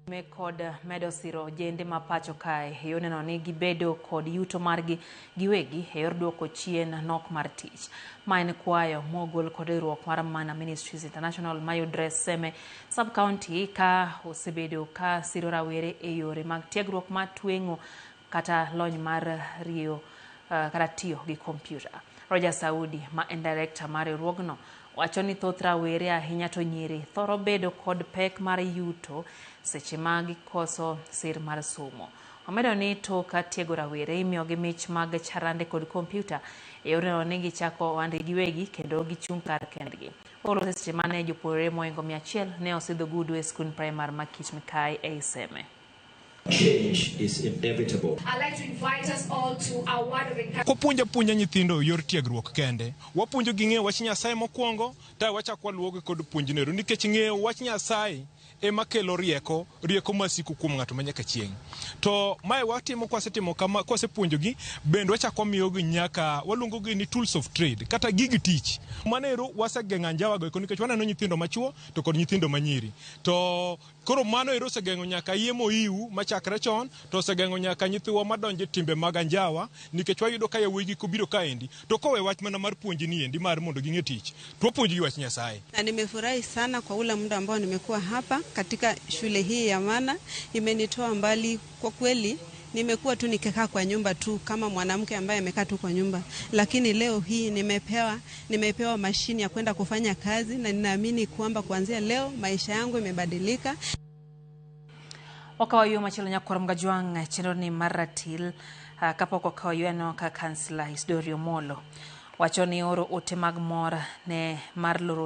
Me kod medo siro ojende ma pacho kae e yor neno ni gibedo kod yuto margi giwegi e yor duoko chien nok mar tich. Ma en kwayo mogol kod riwruok mar Mana Ministries International mayudre Seme sub-county ka osebedo ka siro rawere e yore mag tiegruok mar tweng'o kata lony mar rieyo kata tiyo gi kompyuta. Roger Saudi ma en director mar riwruogno wacho ni thoth rawere ahinya to nyiri thoro bedo kod pek mar yuto seche ma gikoso sir mar somo. Omedo ni tok tiego rawere imiyogi mich mag charande kod kompyuta e yor neno ni gichako ohandgi giwegi kendo gichung' kar kendgi. Olose seche mane jopuonjre mohingo 100 ne osidho gudu e skund primar ma Kit Mikayi ei Seme. Change is inevitable. I'd like to invite us all to our word of encouragement. Kwapuonjo apuonja nyithindo yor tiegruok kende, wapuonjogi ng'eyo wach Nyasaye mokwongo, to wachako waluwogi kod puonjno ero nikech ng'eyo wach Nyasaye ema kelo rieko, rieko masiko kuom ng'ato ma nyaka chieng'. To mae watimo kwasetimo kama, kwasepuonjogi, bende wachako wamiyogi nyaka waluongogi ni tools of trade kata gig tich. Mano ero wasegeng'o anjawa go eko nikech waneno nyithindo machuo to kod nyithindo manyiri. To koro mano ero osegeng'o nyaka iye mohiu machakre chon, to osegeng'o nyaka nyithiwa madonjo e timbe mag anjawa, nikech wayudo ka yawuoyi gi kobiro kaendi, to kowe wach mana mar puonji ni endi mar mondo ging'e tich, to wapuonjogi wach Nyasaye. Na nimefurahi sana kwa ule muda ambao nimekuwa hapa katika shule hii ya Mana, imenitoa mbali kwa kweli. Nimekuwa tu nikikaa kwa nyumba tu kama mwanamke ambaye amekaa tu kwa nyumba, lakini leo hii nimepewa mashini ya kwenda kufanya kazi, na ninaamini kwamba kuanzia leo maisha yangu imebadilika. Wakawo yo machielo nyakwar Mgajwang' chenro ni mar ratil kapok wakawo yweno ka kansla Isidori Omolo wacho ni oro ote mag mor ne mar loro